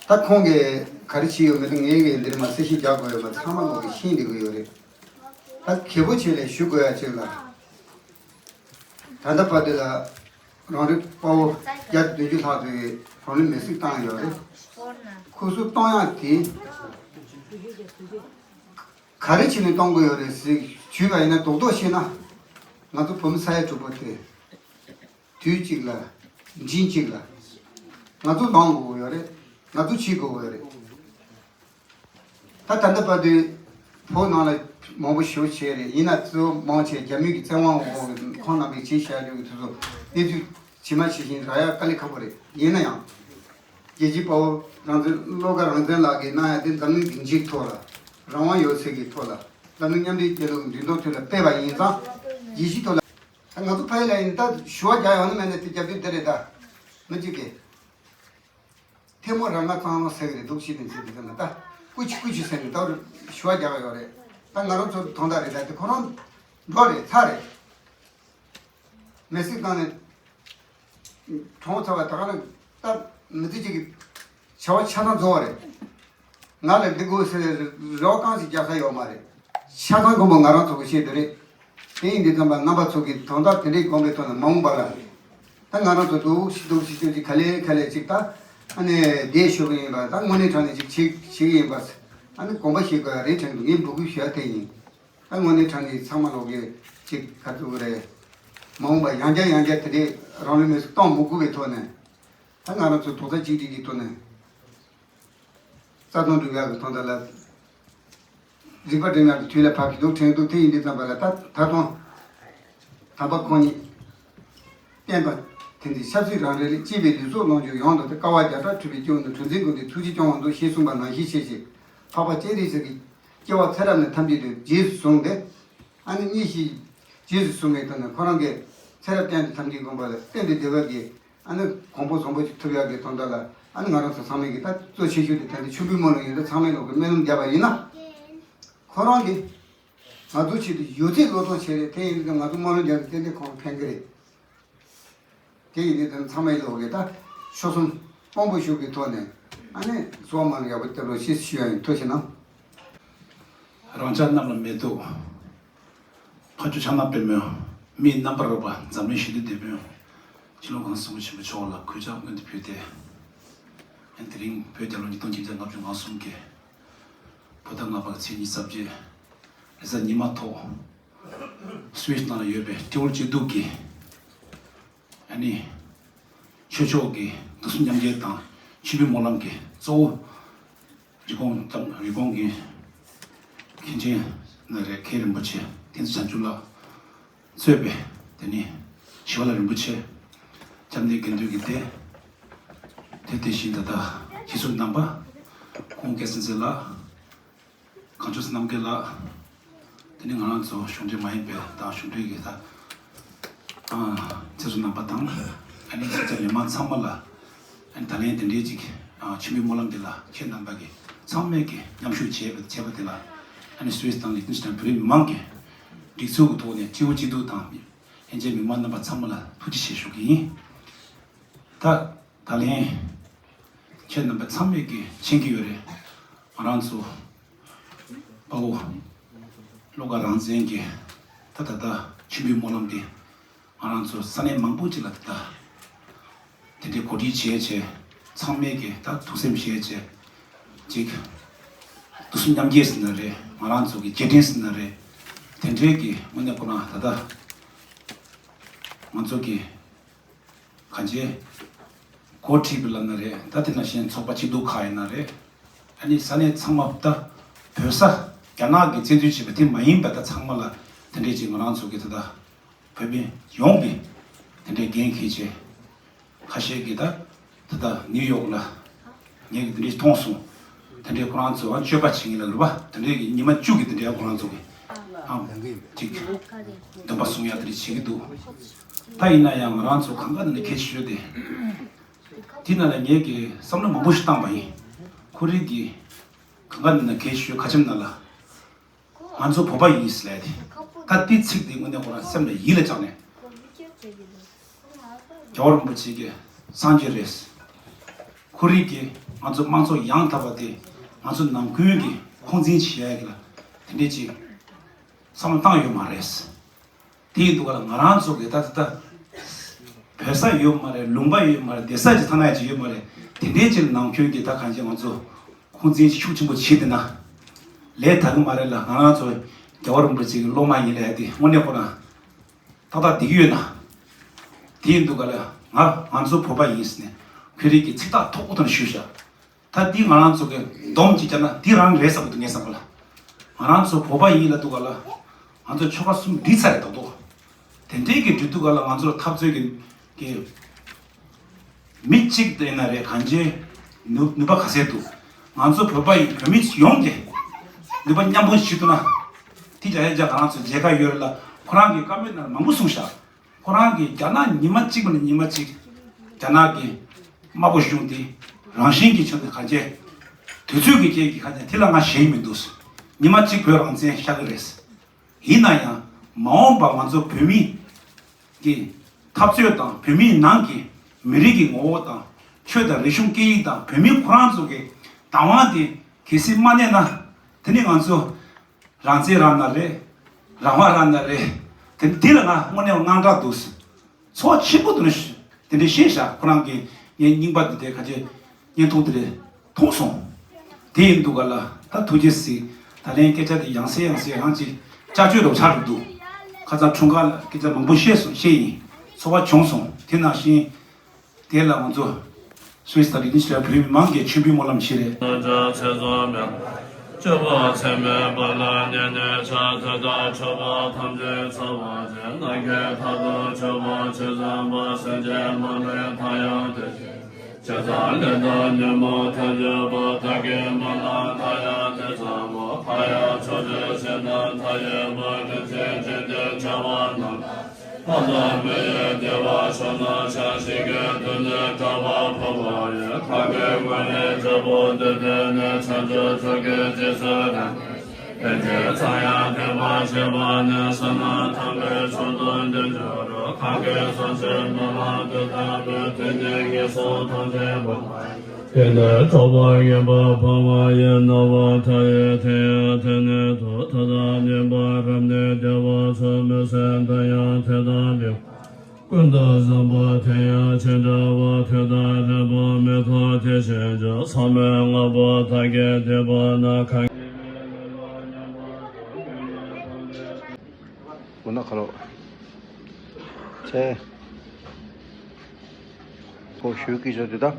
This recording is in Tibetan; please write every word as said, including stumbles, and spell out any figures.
ད་ཁོང་གིས་ག་རེ་བྱས་ཡོད་མེད་དེ་ངས་ཀྱིས་འདིར་མ་གསལ་བཤད་རྒྱག་དགོས་ཡོད་མ། ཚང་མ་ལོག་གིས་ཤེས་བསྡད་ཀྱི་ཡོད་རེད། ད་གལ་པོ་ཆེ་ལས་ཞུ་དགོས་ཡ་ཅིག་ལ། ད་ལྟ་བར་དུ་ལ་རང་རིགས་དཔའ་བོ་བརྒྱ་དང་བདུན་ཅུ་ལྷག་ཙམ་གྱིས་རང་ལུས་མེར་སྲེག་བཏང་ཡོད་རེད། ཁོ་ཚོ་གཏོང་ཡག་དེ་ག་རེ་བྱས་ནས་གཏོང་དགོས་ཡོད་རེད་ཟེར་ཞུས་པ་ཡིན་ན། རྡོག་རྡོག་བཤད་ན་ང་ཚོ་བོད་མི་ས་ཡ་དྲུག་པོ་དེ་དུས་གཅིག་ལ་མགྲིན་གཅིག་ལ་ང་ཚོ་ལངས་དགོས་ཡོད་རེད། ང་ཚོ་བྱེད་དགོས་ཡོད་རེད། ད་ད་ལྟ་བར་དུ་བོད་ནང་ལ་མང་པོ་ཞེ་པོ་བྱས་རེད། ཡིན་ན་གཙོ་བོ་མང་ཆེ་རྒྱ་མི་གི་བཙན་དབང་འོག་གི་ཁོང་རྣམ་པས་བྱས་བཞག་རྒྱུ་གི་དུས་ཚོད་གནས་ཚུལ་ཇི་མ་ཇི་བཞིན་རག་ཡ་དཀའ་ལས་ཁག་པོ་རེད། ཡིན་ན་ཡང་རྒྱལ་གཅེས་དཔའ་བོ་རང་བཙན་བློ་དགའ་རང་བཙན་ལགས་ཀྱིས་གནང་ཡ་དེ་འཛམ་གླིང་སྡིངས་ཆའི་ཐོག་ལ་རང་དབང་ཡོད་ཚད་ཀྱི་ཐོག་ལ་འཛམ་གླིང་མཉམ་འབྲེལ་རྒྱལ་ཚོགས་ཀྱི་འགྲིག་མཐུན་ཐོག་ལ་སྤེལ་བ་ཡིན་ཙང་རྒྱལ་སྤྱིའི་ཐོག་ལ་ད་ང་ཚོ་ཕ་ཡུལ་ལ་ཡིན་ད་ཞུ་བ་རྒྱག་ཡོང་ན་མེད་ན་དེ་རྒྱབ་སྐྱོར་དེ་རེད། ད་མི་གཅིག་གིས། ཐལ་མོ་རང་ང་གཙང་མ་ཟེར་གི་རེད་འདུག་ཅེས་ནས་ཟེར་གི་འདུག་ན་ད་ཀུ་ཅི་ཀུ་ཅི་ཟེར་ནས་ད་རུ་ཞུ་བ་རྒྱག་གི་ཡོད་རེད། ད་ང་རང་ཚོ་དོན་དག་རེད། ད་དེ་ཁོ་རང་འགྲོ་རེད་ཚར་རེད། མེར་སྲེག་བཏང་ནས་གྲོངས་ཚར་བ་ད་ག་ནང་ད་མི་ཚེ་གཅིག་གི་བྱ་བ་ཆ་ཚང་རྫོགས་པ་རེད། ང་ལ་འདི་དགོས་ཟེར་རེ་བ་རྐང་ཞིག་རྒྱག་ས་ཡོད་མ་རེད། ཆ་ཚང་དགོངས་པ་ང་རང་ཚོ་གི་བཤད་དེ་རེད། དེ་ཡིན་དུས་ཙམ་པ་རྣམ་པ་ཚོ་གི་དོན་དག་དེ་འདྲའི་དགོངས་པའི་ཐོག་ནས་མ་འོངས་པ་ལ། ད་ང་རང་ཚོ་འདུག་ཤི་འདུག་ཤི་ཅུང་ཅིག་ག་ལེ་ག་ལེ་ཅིག་ད། ཨ་ནི་བསྡད་ཤོར་གི་ཡིན་པ་ད་དངོས་གནས་དྲང་གནས་ཅིག་བྱེད་བྱེད་ཀྱི་ཡིན་པ། ཨ་ནི་དགོངས་པ་བཞེས་དགོས་ཡ་རེད་དྲན་འདུག་ངས་འབོད་སྐུལ་ཞུ་ཡ་དེ་ཡིན། ད་དངོས་གནས་དྲང་གནས་ཚང་མ་ལོག་གི་ཅིག་ག་ཚོད་རེད། མ་འོངས་པ་ཡང་བསྐྱར་ཡང་བསྐྱར་དེ་འདྲའི་རང་ལུས་མེར་སྲེག་གཏོང་མི་དགོས་པའི་ཐོག་ནས། ད་ང་རང་ཚོ་རྡོག་རྩ་གཅིག་སྒྲིལ་གྱི་ཐོག་ནས། རྩ་དོན་སྒྲུབ་ཡག་གི་དོན་དག་ལ། རིག་པ་སྒྲིམ་ཡག་གི་དུས་ལ་བབ་ཀྱི་འདུག་དྲན་འདུག་དེ་ཡིན་དུས་ཙམ་པ་ལ་ད་ད་དུང་། དམ་པ་ཁོང་ཉིད། བསྟན་པ། དེ་འདི་ཆབ་སྲིད་རང་རེ་ལས་གཅེས་པའི་ལུས་སྲོག་ལོངས་སྤྱོད་ཡོངས་དང་དེ་དཀའ་བ་བརྒྱ་ཕྲག་འཁྲི་བའི་སྐྱེ་བོ་ནི་གྲུ་འཛིན་ཀུན་གྱི་ཐུགས་རྗེ་སྐྱོང་བར་འདུག་ཞེས་གསུངས་པ་ནང་བཞིན་བྱས་ཤིང་། འཕགས་པ་སྤྱན་རས་གཟིགས་ཀྱིས་སྐྱེ་བ་ཚེ་རབས་ནས་ཐམས་ཅད་དུ་རྗེས་སུ་བཟུང་སྟེ། ཨ་ནི་གཉིས་ཤིག་རྗེས་སུ་བཟུང་བའི་དོན་ནི་ཁོ་རང་གིས་ཚེ་རབས་གཏན་དུ་ཐམས་ཅད་བསྒོམ་པ་ལ་གཏན་དུ་བདེ་བ་གི་ཨ་ནི་གོང་འཕེལ་བཟང་པོ་ཅིག་ཐོབ་ཡག་གི་དོན་དག་ལ་ཨ་ནི་ང་རང་ཚོ་ཚང་མས་ཀྱི་ད་གཙོ་ཆེ་ཤོས་དེ་ད་ནི་མཆོད་འབུལ་སྨོན་ལམ་ཡོད་ད་ཚང་མས་ལོག་གི་སྨོན་ལམ་བརྒྱབ་པ་ཡིན་ན། ཁོ་རང་གིས་ང་ཚོ་ཆེད་དུ་ཡོད་ཚད་བློས་གཏོང་བྱས་རེད། དེ་ཡིན་དུས་ང་ཚོ་སྨོན་ལམ་བརྒྱབ་ནས་ཏན་ཏན་ཁོང་ཕན་གི་རེད། དེ་ཡིན་དུས་ད་ཚང་མས་ལོག་གི་ད་ཆོལ་གསུམ་དཔང་པོ་ཞུགས་ཀྱི་ཐོག་ནས་ཨ་ནི་གསོལ་བ་སྨོན་ལམ་ཡག་པོ་བཏབ་རོགས་ཞེས་ཞུ་ཡ་ཡིན། ཐུགས་རྗེ་གནང་། རང་ཅག་རྣམས་ལ་མེ་ཏོག་ཕ་ཇོ་ཕྱག་ན་པདྨོ། མིའི་རྣམ་པར་རོལ་པ་འཛམ་གླིང་ཞི་བདེའི་དེད་དཔོན། སྤྱི་ནོར་༸གོང་ས་སྐྱབས་མགོན་ཆེན་པོ་མཆོག་ལ་གུས་ཕྱག་སྔོན་དུ་ཕུལ་ཏེ། ཡང་དེ་རིང་བོད་རྒྱལ་ལོ་ཉིས་སྟོང་ཆིག་བརྒྱ་ལྔ་བཅུ་ང་གསུམ་གྱི་བོད་ཟླ་ལྔ་པ་གི་ཚེས་ཉི་ཤུ་རྩ་བརྒྱད་རེས་གཟའ་ཉི་མ་ཐོག་སུད་སི་ནང་ལ་ཡོད་པའི་སྤྲེའུ་སྐྱིད་སྡུག་གི་ཨ་ནི་ཆོས་ཕྱོགས་ཀྱི་དུས་གསུམ་མཉམ་སྐྱེད་དང་མཆོད་འབུལ་སྨོན་ལམ་གྱི་གཙོ་བོ། རི་ཀོན་ཙམ་རི་ཀོན་གྱི་མཁན་ཆེན་ནི་རེད། མཁན་རིན་པོ་ཆེ་བསྟན་འཛིན་བྱང་ཆུབ་ལགས་གཙོས་པའི་དེ་ནི་ཞི་བ་ལྷ་རིན་པོ་ཆེ་སྐྱབས་གནས་དགེ་འདུན་གྱི་སྡེ། དེ་དེ་བཞིན་ད་ལྟ་སྤྱི་ཟུར་རྣམ་པ་ཁོང་སྐལ་བཟང་སེང་ལགས། གངས་ལྗོངས་རྣམ་རྒྱལ་ལགས། དེ་ནི་ང་རང་ཚོ་གཞུང་འབྲེལ་མ་ཡིན་པའི་དང་གཞུང་འབྲེལ་གྱི་ད་ཨ་ཚེ་སྲོག་རྣམ་པ་དང་ཨ་ནི་ཕྱག་རྒྱ་ལས་མང་ཚང་མ་ལ་ཨ་ནི་ད་ལན་དེ་འདྲའི་ཅིག་ཨ་མཆོད་འབུལ་སྨོན་ལམ་འདི་ལ་ཁྱེད་རྣམ་པ་གིས་ཚང་མས་ཀྱི་མཉམ་ཞུགས་བྱས་པ་བྱས་པ་དེ་ལ་ཨ་ནི་སུད་སི་དང་ལིག་ཏེན་ཤི་ཏན་བོད་རིགས་མི་མང་གི་སྒྲིག་འཛུགས་ཀྱི་ཐོག་ནས་སྤྲེའུ་སྐྱིད་སྡུག་དང་ལྷན་རྒྱས་མི་མང་རྣམ་པ་ཚང་མ་ལ་ཐུགས་རྗེ་ཆེ་ཞུ་གི་ཡིན། ད་ད་ལན་ཁྱེད་རྣམ་པ་ཚང་མས་ཀྱི་མཁྱེན་གྱི་ཡོད་རེད། ང་རང་ཚོ་དཔའ་བོ་བློ་དགའ་རང་བཙན་གྱི་ད་ད་ལྟ་མཆོད་འབུལ་སྨོན་ལམ་འདི་ང་རང་ཚོ་ས་གནས་མང་པོ་ཅིག་ལ་ད་ལྟ་དེ་འདྲའི་གོ་སྒྲིག་བྱས་བྱས་ཚང་མས་ཀྱི་ད་ཐུགས་སེམས་བཞེས་བྱས་ཅིག་དུས་གསུམ་མཉམ་སྐྱེད་ཟེར་ན་རེད། ང་རང་ཚོ་གི་རྗེས་དྲན་ཟེར་ན་རེད། དེ་འདྲའི་གི་དངོས་གནས་ཁོ་ན་ད་ལྟ་ང་ཚོ་གི་གང་ཅི། འགོ་ཁྲིད་པའི་ལམ་ན་རེད། ད་དེ་ནང་བཞིན་ཚོགས་པ་སྐྱིད་སྡུག་ཁག་ཡིན་ན་རེད། ཨ་ནི་ས་གནས་ཚང་མ་ད་བོད་ས་རྒྱ་ནག་གིས་བཙན་འཛུལ་བྱས་པ་དེ་མ་ཡིན་པ་ད་ཚང་མ་ལ་དེ་འདྲས་ཅིག་ང་རང་ཚོ་གི་ད་ལྟ་བོད་མི་ཡོངས་ཀྱི་དེ་འདྲས་འགན་འཁྱེར་བྱས། ཁ་ཤས་ཀྱིས་ད་ད་ལྟ་ནིའུ་ཡོག་ལ་ངས་ཀྱི་དེ་འདྲས་མཐོང་སོང་། དེ་འདྲས་ཁོ་རང་ཚོ་ཨ་སྤྱོད་པ་བྱེད་ངེས་ལ་རེད་པ། དེ་འདྲས་ཀྱི་ཉི་མ་བཅུ་གི་དེ་འདྲས་ཁོ་རང་ཚོ་གི་ཨང་ཅིག་འདོན་པ་གསུང་ཡ་དེ་འདྲས་བྱེད་ཀྱི་འདུག་ད་ཡིན་ན་ཡང་ང་རང་ཚོ་གང་ག་ནས་གལ་ཆེ་ཤོས་དེ། དེ་ན་ལ་ངས་ཀྱི་བསམ་བློ་མང་པོ་ཞིག་བཏང་པ་ཡིན། ཁོ་རང་གི་གང་ག་ནས་གལ་ཆེ་ཤོས་ཁ་ཆེམས་ན་ལ། ང་ཚོ་བོད་པ་ཡིན་ཟེར་ལབ་དེ། ད་དེ་ཚིག་དེ་དངོས་གནས་ཁོ་རང་སེམས་ལ་ཡིད་ལ་བཅངས་ནས། རྒྱལ་བ་རིན་པོ་ཆེ་གི་སངས་རྒྱས་རེད། ཁོར་ཡུག་གི་ང་ཚོ་དམངས་གཙོ་ཡང་དག་པ་དེ་ང་ཚོ་ནང་ཁུལ་གྱི་འཁོན་འཛིན་བྱེད་ཡ་གི་ལ་དེ་འདྲས་ཅིག་བསམ་བློ་བཏང་ཡོད་མ་རེད། དེ་ཡིན་དུས་ག་ལ་ང་རང་ཚོ་གི་ད་ད་ད་བོད་ས་ཡོད་མ་རེད། ལུང་པ་ཡོད་མ་རེད། སྡོད་ས་ཅིག་ཐ་ན་ཅིག་ཡོད་མ་རེད། དེ་འདྲའི་ཅིག་ནང་ཁུལ་གྱི་ད་གང་ཅི་ང་ཚོ་འཁོན་འཛིན་ཤུགས་ཆེན་པོ་བྱེད་དེ་ན་ལས་ད་གི་མ་རེད་ལ། ང་རང་ཚོ་རྒྱལ་བ་རིན་པོ་ཆེ་གི་སློབ་མ་ཡིན་ལ་ཡ་དེ་དངོས་གནས་ཁོ་རང་ཏག་ཏག་བསྡད་ཀྱི་ཡོད་ན། དེ་ཡིན་དུས་ག་ལ་ང་ང་ཚོ་བོད་པ་ཡིན་ཟེར་ནས་ཁོ་རང་གི་ཚིག་ཐག་ཐོག་ཏུ་ཞུས་བཞག་ད་འདི་ང་རང་ཚོ་གི་སྡོམ་གཅིག་བརྒྱབ་ན་འདི་རང་རེད་བསམ་གི་འདུག་ངས་བསམ་པ་ལ། ང་རང་ཚོ་བོད་པ་ཡིན་ལབ་དུས་ག་ལ། ང་ཚོ་ཆོལ་ཁ་གསུམ་སྒྲིལ་ཚར་རེད་ད་དོ། དེ་འདྲའི་གི་སྒྲིལ་དུས་ག་ལ་ང་ཚོར་འཐབ་རྩོད་ཀྱི་གི་མི་གཅིག་དེ་ཡིན་ན་རེད། གང་ཅི་ནུས་ནུས་པ་ག་ཚད་འདུག་ང་ཚོ་བོད་པ་ཡིན། བོད་མི་ཡོངས་ཀྱི་ནུས་པ་མཉམ་སྤུངས་བྱེད་ཐུབ་ན། དེ་རྒྱ་ཡ་རྒྱ་ང་རང་ཚོ་མཇལ་ཁ་ཡོད་རེད་ལ། ཁོ་རང་གི་བཀའ་མོལ་ནང་མང་པོ་གསུངས་ཤག་ཁོ་རང་གིས་རྒྱ་ནག་ཉི་མ་གཅིག་པ་ནས་ཉི་མ་གཅིག་རྒྱ་ནག་གི་དམར་པོ་གཞུང་དེ་རང་བཞིན་གྱི་ཆ་ནས་ག་རེ་དུས་ཚོད་ཀྱི་རྐྱེན་གྱིས་ག་རེ་དེ་ལ་ང་ཞེད་མི་འདུག་ཉི་མ་གཅིག་བོད་རང་བཙན་ཤར་གི་རེད། ཡིན་ན་ཡང་མ་འོངས་པ་ང་ཚོ་བོད་མི་གི་འཐབ་རྩོད་དང་། བོད་མིའི་ནང་གི་མི་རིགས་ཀྱི་ངོ་བོ་དང་། ཆོས་དང་རིག་གཞུང་སྐད་ཡིག་དང་། བོད་མི་ཁོ་རང་ཚོ་གི་བདག་དབང་དེ་གལ་སྲིད་མ་གནས་ན། དེ་ནི་ང་ཚོ་རང་བཙན་རག་ན་རེད། རང་དབང་རག་ན་རེད། དེ་འདི་ལ་ང་དངོས་གནས་དངངས་སྐྲག་འདུག་ཚོར་བ་ཆེན་པོ་འདུག་ནས་དེ་འདྲའི་ཤེས་བཞག་ཁོ་རང་གིས་ངའི་རྙིང་པ་འདི་དེ་ག་ཅེ་བརྙན་ཐུང་དེ་རེད་མཐོང་སོང་། དེ་ཡིན་འདུག་ག་ལ། ད་ཐུགས་རྗེ་གཟིགས། ད་ལན་སྐད་ཆ་དེ་ཡང་སེ་ཡང་སེ་རང་གཅིག་ཅག་ཅོད་རོགས་ཆགས་འགྲོ་འདུག་ཁ་སང་འཁྲུངས་སྐར་ལ་སྐད་ཆ་མང་པོ་བཤད་སོང་བཤད་ཡིན། ཚོར་བ་བྱུང་སོང་། དེ་ནང་བཞིན། དེ་ལ་ང་ཚོ་སུད་སི་དང་རི་ནི་ཤི་ལ་བོད་མི་མང་གིས་མཆོད་འབུལ་སྨོན་ལམ་ཞིག་རེད། སྤྱོད་པ་ཚད་མེད་པ་ལ་ཉེ་གནས་ཕྱག་འཚལ་དང་། མཆོད་པ་ཐམས་ཅད་ཚོགས་པར་བྱས། ནམ་མཁའི་མཐའ་དང་ཕྱོགས་པ་ཆོས་བཟང་པོ། སེམས་ཅན་མ་ལུས་ཐར་ཡང་དེ་བཞིན་ཇི་ལྟར་ལས་དང་ཉོན་མོངས་ཐམས་ཅད་སྤངས། བདག་གིས་སྨོན་ལམ་བཏབ་ཡང་དེ་ཙམ་མོ། འཕགས་ཡུལ་ཕྱོགས་བཅུའི་སེམས་དང་མཐའ་ཡས་པ། ཀུན་གྱི་རྒྱུད་དེར་སྐྱེ་བ་ནམ། ཕ་དང་མ་ཡིན་བདེ་བ་མཆོག་རྣམས་ཆར་ཞིག་གི་དུས་ནས་གྲགས་པ་ཕོག་པ་ཡིན། ཐབས་ཀྱི་ངོས་ནས་འཇམ་པོ་འདི་དེ་ནི་བྱང་ཆུབ་མཆོག་གི་རྗེས་སུ་འབྲང་། ལྷན་ཅིག་ཚངས་དབྱངས་ཐེག་པ་ཆེ་བ་ནི། བསོད་ནམས་དམ་པའི་མཆོག་ཏུ་འདི་འགྱུར་རོ། གང་གིས་བསམ་ཕྱིར་སྨོན་ལམ་འདི་བཏབ་པས། དེ་ཉིད་ངན་སོང་ཐམས་ཅད་སྤངས། དེ་ནས་གྲོགས་པོ་ངན་པ་ཕོག་པ་ཡི། ནོར་བུ་མཐའ་ཡས་དེ་ཡང་དེ་ནས་ཐོབ། ཐོབ་དང་ཉེས་པ་རབ་གནས་བདེ་བ་མཆོག་མི་ཟད་དེ་ཡང་དེ་དག་འདི། ཀུན་ཏུ་བཟང་པོ་དེ་ཡང་ཇི་འདྲ་བ། དུས་དང་རིང་པོ་མི་ཐོགས་དེ་བཞིན་བྱུང་། མཚམས་མེད་ལྔ་པོ་བདག་གིས་བསྟན་པ་ན། གང་གིས་མི་ནུས་པ་མཉམ་པ་དང་། ཀུན་ནས་བསྐང་ནས་ཐོབ་པའི་ཕ་རོལ་ཏུ་ཕྱིན་པ། ཁོ་ཞུ་གི་བྱོས་དུས་ད།